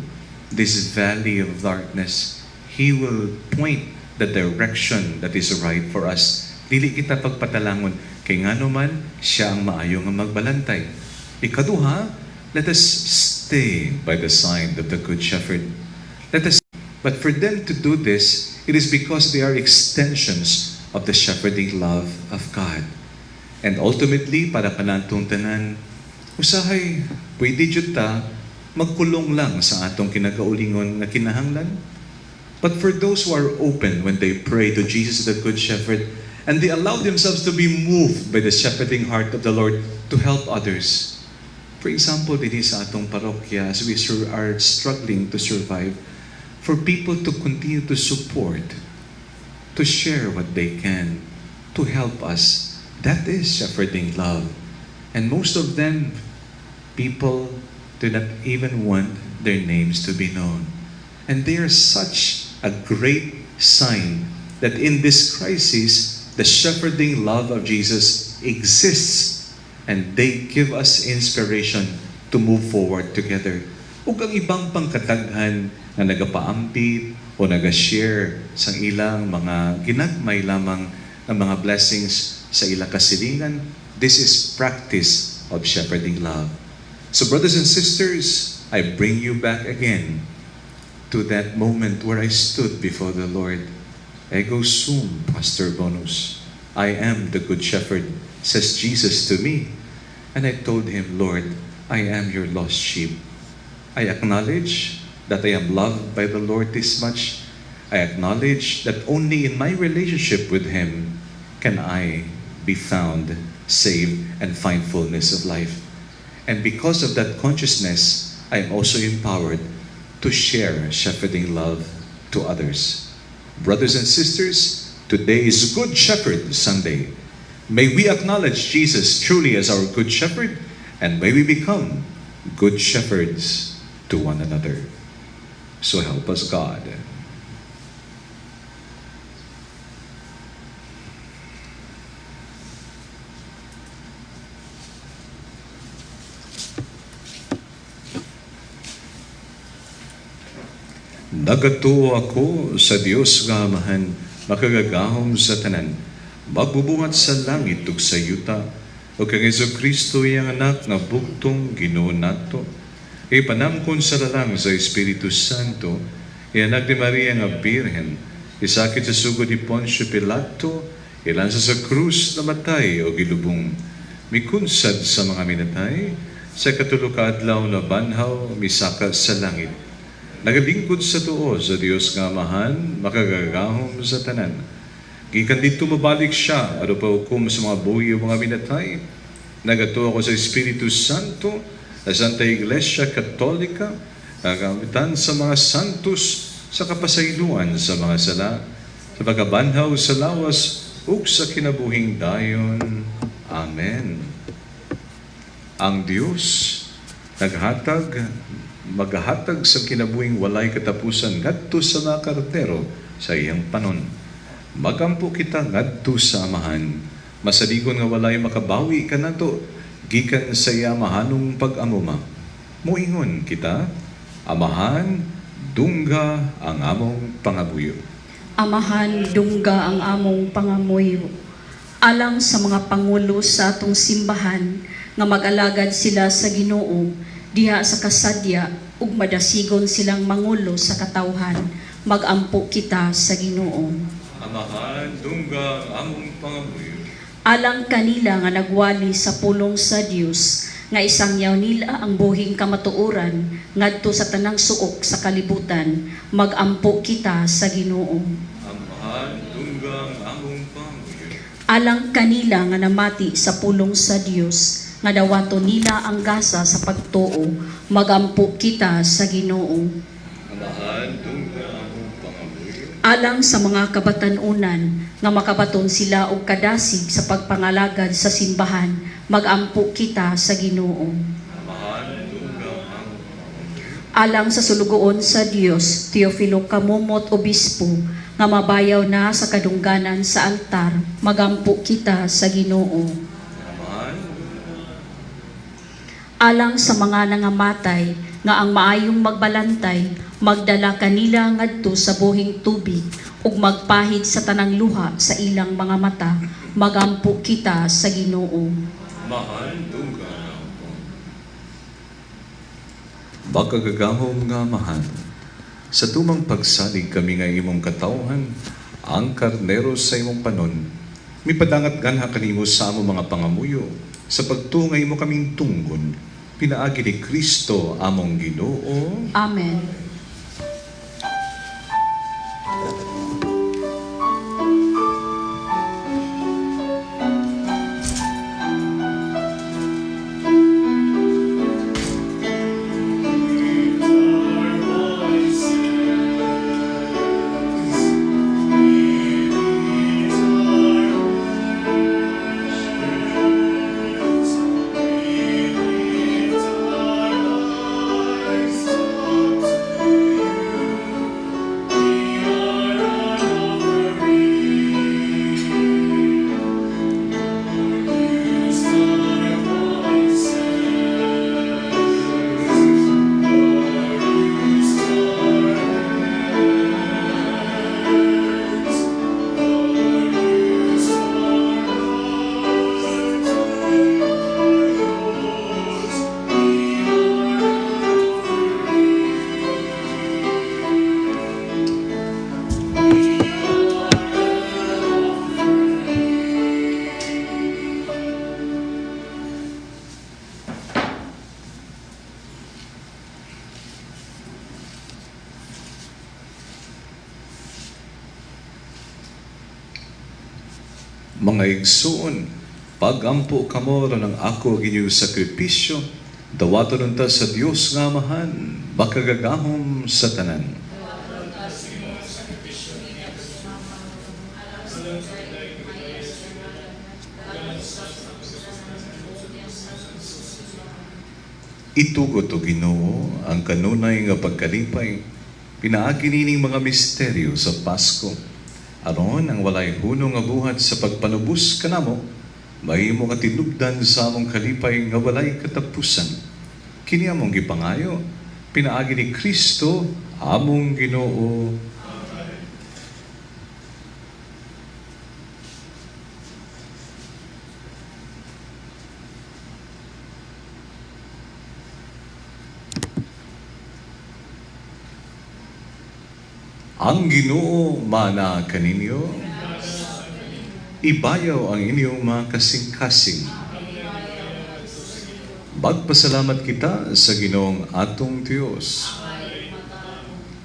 this valley of darkness. He will point the direction that is right for us. Dili kita pagpatalangon kay ngano man siya ang maayo nga magbalantay. Ikaduha, let us stay by the side of the Good Shepherd. Let us. But for them to do this, it is because they are extensions of the shepherding love of God. And ultimately, para kanatong tanan, usahay, pwede jud ta Magkulong lang sa atong kinagaulingon nga kinahanglan. But for those who are open when they pray to Jesus the Good Shepherd, and they allow themselves to be moved by the shepherding heart of the Lord to help others. For example, dinhi sa atong parokya, as we are struggling to survive, for people to continue to support, to share what they can, to help us, that is shepherding love. And most of them, people do not even want their names to be known. And they are such a great sign that in this crisis, the shepherding love of Jesus exists and they give us inspiration to move forward together. Ug ang ibang pangkataghan nga nagapaampit o naga-share sa ilang mga ginagmay lamang ng mga blessings sa ilang kasilingan, this is practice of shepherding love. So brothers and sisters, I bring you back again to that moment where I stood before the Lord. "Ego sum pastor bonus. I am the good shepherd," says Jesus to me. And I told him, "Lord, I am your lost sheep." I acknowledge that I am loved by the Lord this much. I acknowledge that only in my relationship with Him can I be found, saved, and find fullness of life. And because of that consciousness, I am also empowered to share shepherding love to others. Brothers and sisters, today is Good Shepherd Sunday. May we acknowledge Jesus truly as our Good Shepherd, and may we become good shepherds to one another. So help us God. Nagatuo ako sa Dios nga Amahan, makagagahom sa tanan, magbubuhat sa langit ug sa yuta, ug kang Kristo iyang anak nga bugtong Ginoo nato. Ipanamkon sa lalang sa Espiritu Santo, ianak ni Maria nga Birhen, isakit sa sugod ni Poncio Pilato, ilansa sa krus, namatay o gilubong, mikunsad sa mga minatay, sa katulo ka adlaw nabanhaw, misaka sa langit. Nagalingkod sa tuo sa Dios nga Amahan, makagagahom sa tanan. Gikan didto mabalik siya aron pahukom sa mga buhi ug mga minatay. Nagatuo ako sa Espiritu Santo, sa Santa Iglesia Katolika, kagamitan sa mga santos, sa kapasayloan sa mga sala, sa pagkabanhaw sa lawas, ug sa kinabuhing dayon. Amen. Ang Dios naghatag magahatag sa kinabuhing walay katapusan ngadto sa mga karnero sa iyang panon. Magampo kita ngadto sa Amahan. Masaligon nga walay makabawi kanato gikan sa iya mahanong pag-amuma. Moingon kita, Amahan, dungga ang among pangabuyo. Amahan, dungga ang among pangamuyo. Alang sa mga pangulo sa atong simbahan nga mag-alagad sila sa Ginoo diha sa kasadya ug madasigon silang mangulo sa katawhan, magampo kita sa Ginoo. Amahan, dungga ang among pangabuyo. Alang kanila nga nagwali sa pulong sa Dios nga isangyaw nila ang buhing kamatuoran ngadto sa tanang suok sa kalibutan, magampo kita sa Ginoo. Amahan, dungga ang among pangabuyo. Alang kanila nga namati sa pulong sa Dios nga dawaton nila ang gasa sa pagtuo, magampo kita sa Ginoo. Amahan, dungga ang among pangabuyo. Alang sa mga kabatan-unan nga makabaton sila og kadasig sa pagpangalagad sa simbahan, magampo kita sa Ginoo. Amahan, dungga ang among pangabuyo. Alang sa sulugoon sa Dios Teofilo Camomot Obispo nga mabayaw na sa kadungganan sa altar, magampo kita sa Ginoo. Amahan, Alang sa mga nangamatay nga ang maayong magbalantay magdala kanila ngadto sa buhing tubig ug magpahid sa tanang luha sa ilang mga mata, magampo kita sa Ginoo. Amahan, dungga ang among Makagagahom nga Amahan, sa tumang pagsalig kami nga imong katawhan, ang karnero sa imong panon, mipadangat ganha kanimo sa among mga pangamuyo, sa pagtuo nga imo kaming tunggon. Pinaagi ni Kristo among Ginoo. Amen. Mga igsuon, pagampo kamo ron ang ako ginyong sakripisyo, dawaton unta sa Dios nga Amahan, makagagahom sa tanan. Itugot o Ginoo ang kanunay nga pagkalipay, pinaagi nining mga misteryo sa Pasko. Aron ang walay hunong nga buhat sa pagpanubos kanamo, mahimo nga tinubdan sa among kalipay nga walay katapusan. Kini among gipangayo, pinaagi ni Kristo among Ginoo. Ang Ginoo mana kaninyo. Ibayaw ang inyong mga kasing-kasing. Magpasalamat kita sa Ginoong atong Diyos.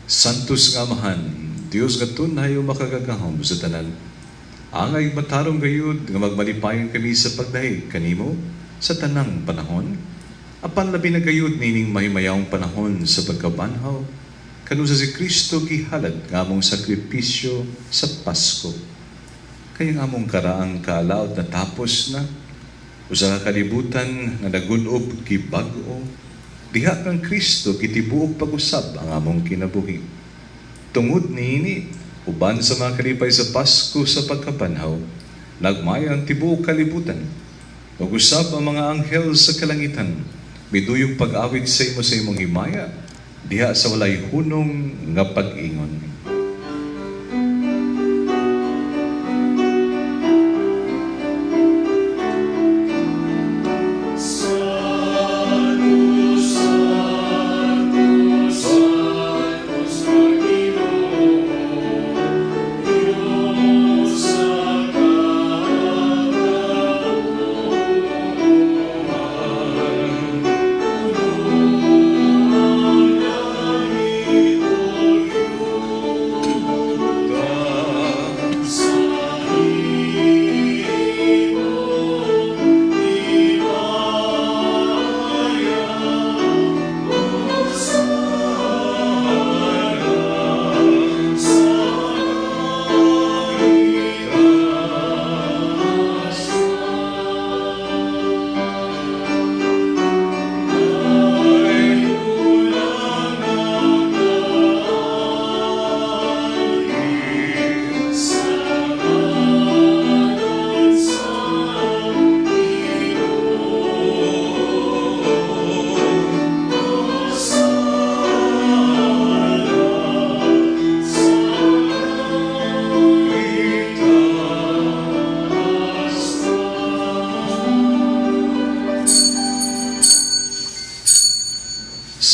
Santos nga Amahan, Diyos nga tunay o makagagahom sa tanan. Angay matarong gayud nga magmalipayon kami sa pagdahig kanimo sa tanang panahon. Apan labi na gayud nining mahimayawong panahon sa pagkabanhaw, kanusa si Kristo gihalad nga among sakripisyo sa Pasko. Kaya nga among karaang kaalaot na tapos na, usa ka kalibutan nga nagunob gibag-o, diha kang Kristo gitibuok pag-usab ang among kinabuhi. Tungod niini, uban sa mga kalipay sa Pasko sa pagkapanhaw, nagmaya ang tibuok kalibutan. Nag-usab ang mga anghel sa kalangitan, miduyog pag-awit sa imo sa imong himaya, diha sa walay hunong nga pag-ingon.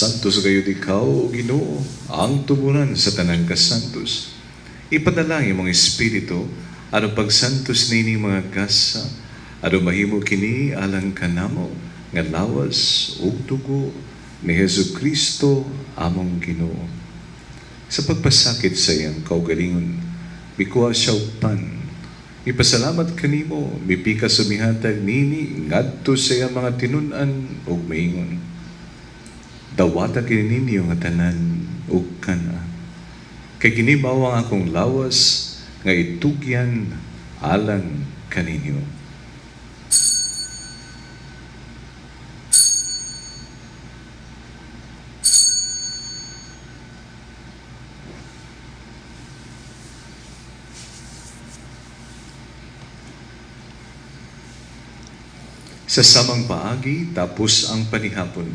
Santos gayud ikaw, o Ginoo, ang tuburan sa tanang kasantos. Ipadala ang imong espiritu aron pagsantos nining mga gasa, aron mahimo kini alang kanamo nga lawas ug dugo ni Hesus Kristo among Ginoo. Sa pagpasakit sa iyang kaugalingon, mikuha siya og pan. Mipasalamat kanimo, mipikas ug mihatag nini ngadto sa iyang mga tinun-an ug miingon: "Dawata kini ninyo nga tanan ug kana. Kay kini mao ang akong lawas nga itugyan alang kaninyo." Sa samang paagi, tapos ang panihapon,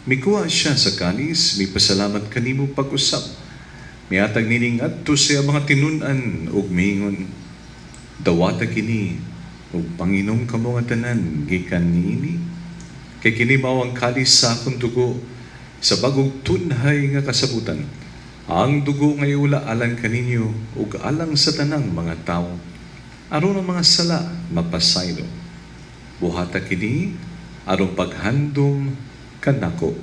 mikuha siya sa kalis, mipasalamat kanimo pag-usab. Mihatag nining adto sa iyang mga tinun-an ug miingon: "Dawata kini ug panginom kamo nga tanan gikan niini. Kay kini mao ang kalis sa akong dugo sa bagong tunhay nga kasabutan. Ang dugo nga iula alang kaninyo ug alang sa tanang mga tawo, aron ang mga sala mapasaylo. Buhata kini aron paghandom kanako."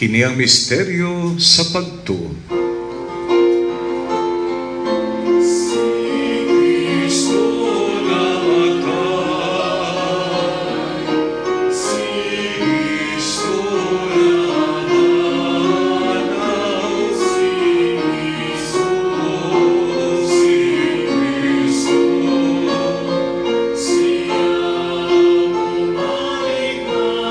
Kini ang misteryo sa pagtuo. Si Kristo namatay, si Kristo nabanhaw, si Kristo, si Kristo, siya bumalik muli.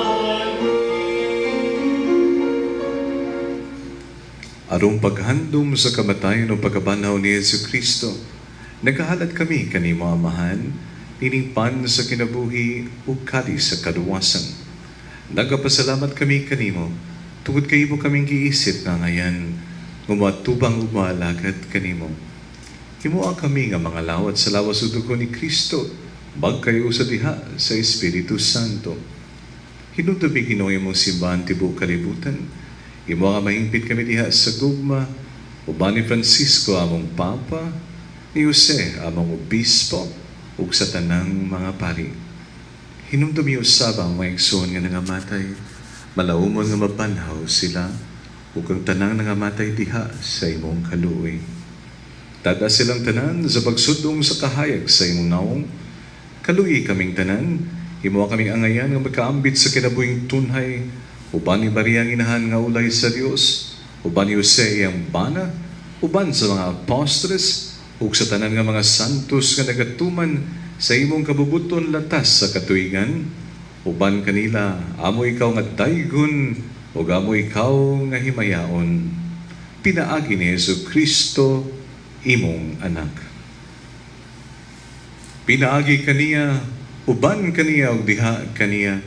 Aron paghandom sa kamatayon o pagkabanhaw ni Hesus Kristo, nagahalad kami kanimo, Amahan, nining pan sa kinabuhi ug kalis sa kaluwasan. Nagapasalamat kami kanimo tungod kay imo kaming giisip nga angayan nga moatubang ug moalagad kanimo. Himoa kami nga mga lawat sa lawas ug dugo ni Kristo, magkayusa diha sa Espiritu Santo. Hinumdumi, Ginoo, imong simbahan tibuok kalibutan. Himoa nga mahingpit kami diha sa gugma, uban ni Francisco among Papa, ni Jose among Obispo, ug sa tanang mga pari. Hinumdumi usab ang mga igsoon nga nangamatay, malaumon nga mabanhaw sila, ug ang tanang nangamatay diha sa imong kaluoy. Tada silang tanan sa pagsudong sa kahayag sa imong nawong. Kaluyi kaming tanan, himoa kaming angayan nga magkaambit sa kinabuhing tunhay, uban ni Maria ang inahan nga ulay sa Dios, uban ni Jose iyang bana, uban sa mga apostoles, ug sa tanan nga mga santos nga nagatuman sa imong kabubuton latas sa katuigan, uban kanila amo ikaw nga daygon ug amo ikaw nga himayaon. Pinaagi ni Hesus Kristo imong anak. Pinaagi kaniya, uban kaniya ug diha kaniya,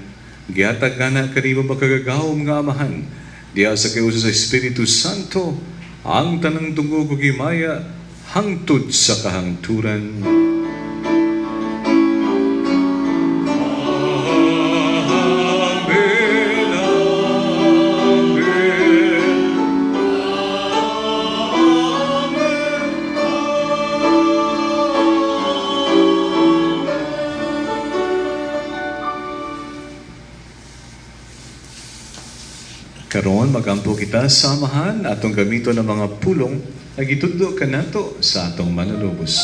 gihatag kana kanimo makagagahom nga Amahan, diha sa kayusa sa Espiritu Santo, ang tanang dungog ug himaya hangtod sa kahangturan. Amen. Amen. Karon magampo kita sa Amahan, atong gamiton ang mga pulong nga gitudlo kanato sa atong Manunubos.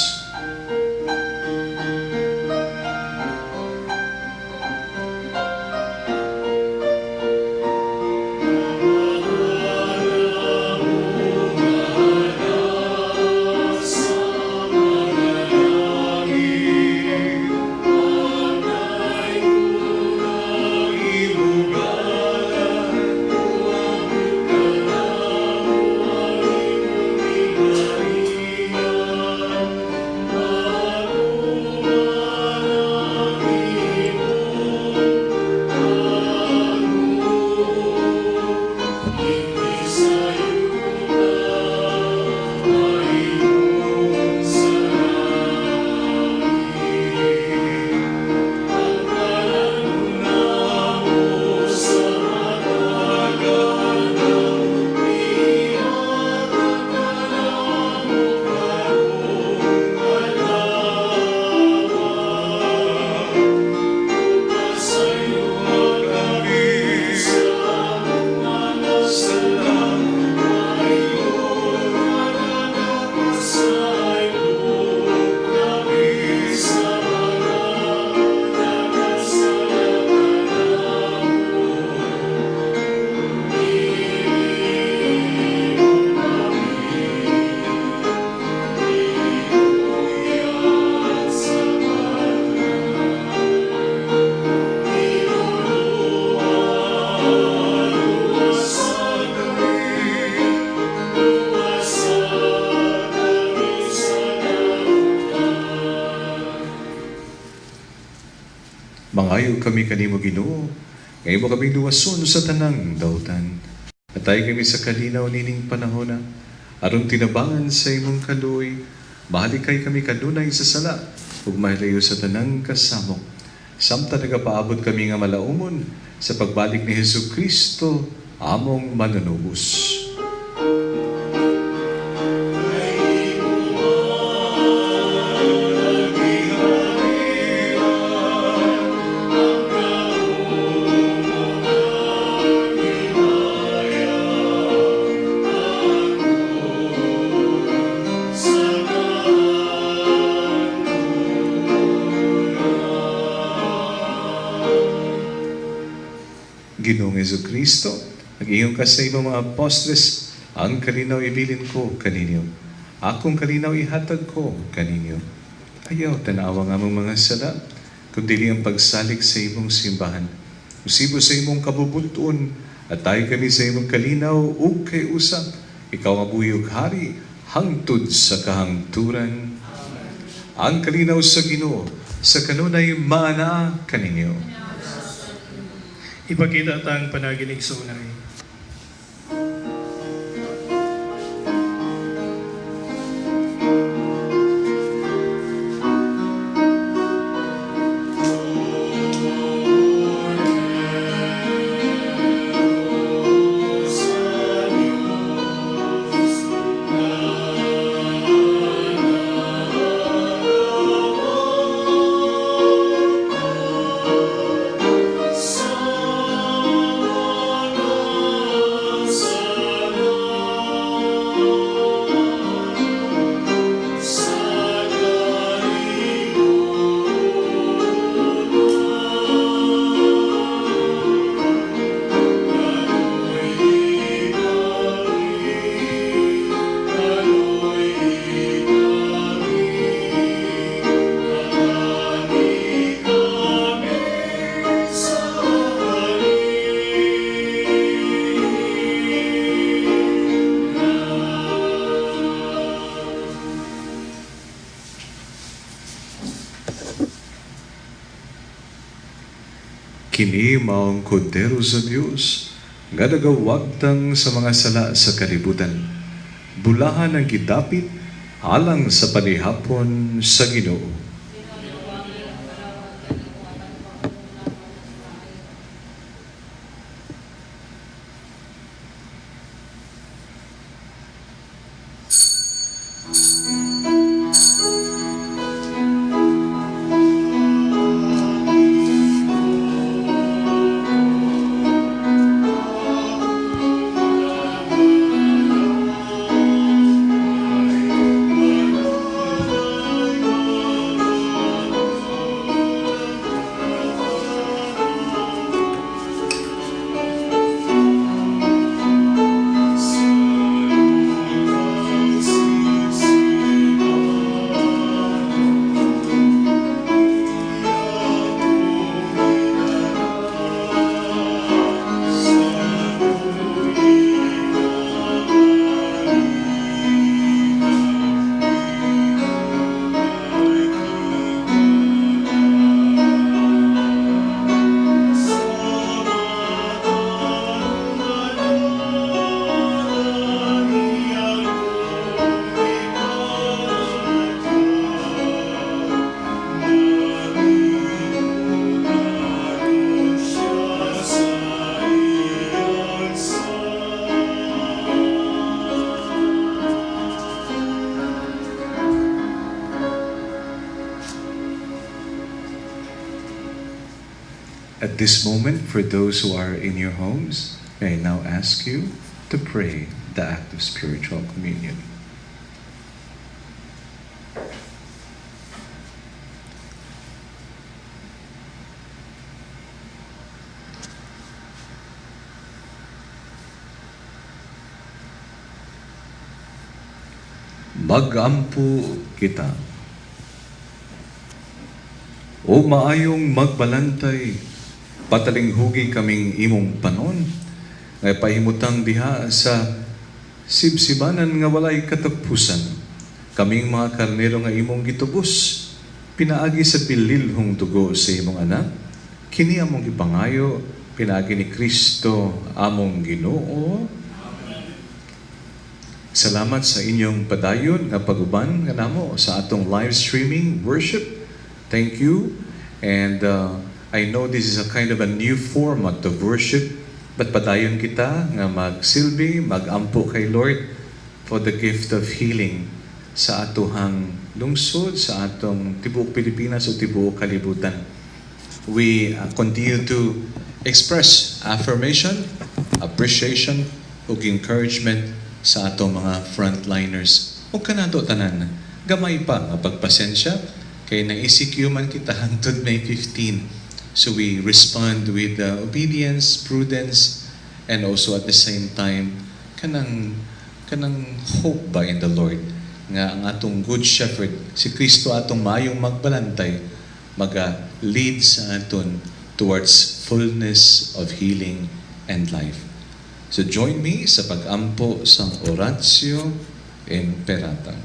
Mangayo kami kanimo, Ginoo, nga imo kaming luwason sa tanang dautan. Hatagi kami sa kalinaw nining panahona, aron tinabangan sa imong kaluoy, mahalikay kami kanunay sa sala, ug mahilayo sa tanang kasamok. Samtang nagapaabot kami nga malaumon sa pagbalik ni Hesus Kristo, among manunubos. Ginoong Kristo, nag-ingon ka sa imong mga apostoles, "Ang kalinaw ibilin ko kaninyo. Akong kalinaw ihatag ko kaninyo. Ayaw tanawa ang among mga sala, kundi ang pagsalig sa imong simbahan. Usibo sa imong kabubut-on, hatagi kami sa imong kalinaw ug kay-usa. Ikaw nga buhi ug hari, hangtod sa kahangturan." Ang kalinaw sa Ginoo sa kanunay maanaa kaninyo. Ipakita ta ang panaginig sa unay. Kini mao ang Kordero sa Dios nga nagawagtang sa mga sala sa kalibutan. Bulahan ang gidapit alang sa panihapon sa Ginoo. At this moment, for those who are in your homes, may I now ask you to pray the act of spiritual communion. Magampo kita. O maayong magbalantay, patalinghugi kaming imong panon, nga pahimutang diha sa sibsibanan nga walay katapusan. Kaming mga karnero nga imong gitubos, pinaagi sa bililhong dugo sa imong anak. Kini among gipangayo pinaagi ni Kristo among Ginoo. Salamat sa inyong padayon nga paguban nga namo sa atong live streaming worship. Thank you. And I know this is a kind of a new format of worship, but padayon kita nga magsilbi, magampo kay Lord for the gift of healing sa atohang lungsod, sa atong tibuok Pilipinas o tibuok kalibutan. We continue to express affirmation, appreciation, ug encouragement sa atong mga frontliners. Ug kanato tanan, gamay pa nga pagpasensya kay na ECQ man kita hangtod May 15. So we respond with obedience, prudence, and also at the same time kanang hope ba in the Lord nga ang atong good shepherd, si Kristo, atong maayong magbalantay, maga lead sa aton towards fullness of healing and life. So join me sa pag-ampo sang Oratio Imperata.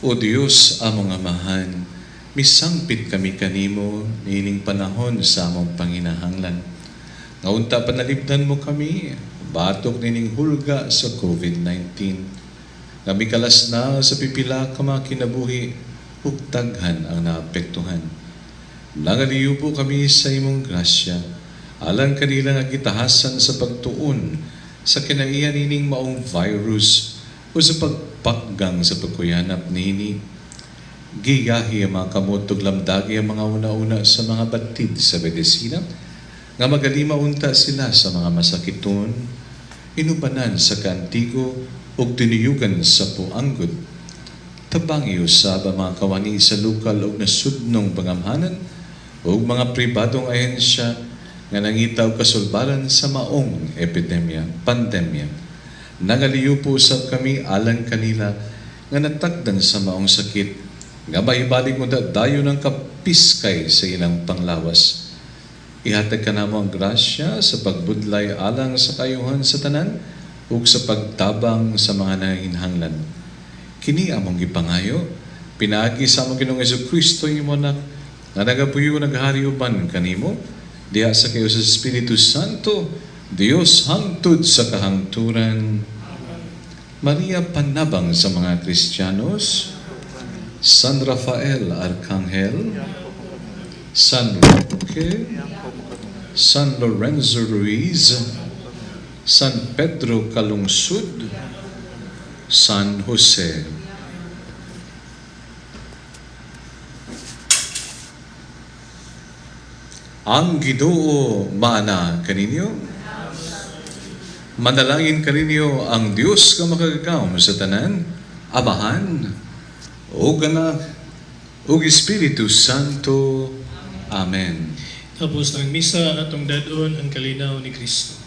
O Dios, among Amahan, misangpit kami kanimo niining panahon sa among panginahanglan. Nga unta panalipdan mo kami, batok nining hulga sa COVID-19. Nga mikalas na sa pipila ka mga kinabuhi, ug daghan ang naapektuhan. Nangaliyubo kami sa imong grasya, alang kanila nga gitahasan sa pagtuon sa kinaiya nining maong virus o sa pagpakgang sa pagkuyanap nini. Giyahi ang mga kamot ug lamdagi ang mga una-una sa mga batid sa medisina nga magalima unta sila sa mga masakiton, inubanan sa kaantigo ug tinuyugan sa puanggod. Tabangi usab ang mga kawani sa lokal ug nasudnong pangamhanan ug mga pribadong ahensya nga nangita og kasulbaran sa maong epidemya, pandemya. Nangaliyupo usab kami alang kanila nga natagdan sa maong sakit nga maibalik mo dayon ang kapiskay sa ilang panglawas. Ihatag kanamo ang grasya sa pagbudlay alang sa kayuhan sa tanan ug sa pagtabang sa mga nanginhanglan. Kini among gipangayo, pinaagi sa among Ginoong Kristo, imo Anak, nga nagapuyo, naghari uban kanimo diha sa kayo sa Espiritu Santo, Dios hangtod sa kahangturan. Maria, panabang sa mga Kristiyanos, San Rafael Arcangel, San Roque, San Lorenzo Ruiz, San Pedro Calungsod, San Jose. Ang Ginoo maana kaninyo. Manalangin kaninyo ang Dios nga makagagahom sa tanan, Amahan, ug Anak, ug Espiritu Santo. Amen. Tapos ng misa, atong dad-on ang kalinaw ni Kristo.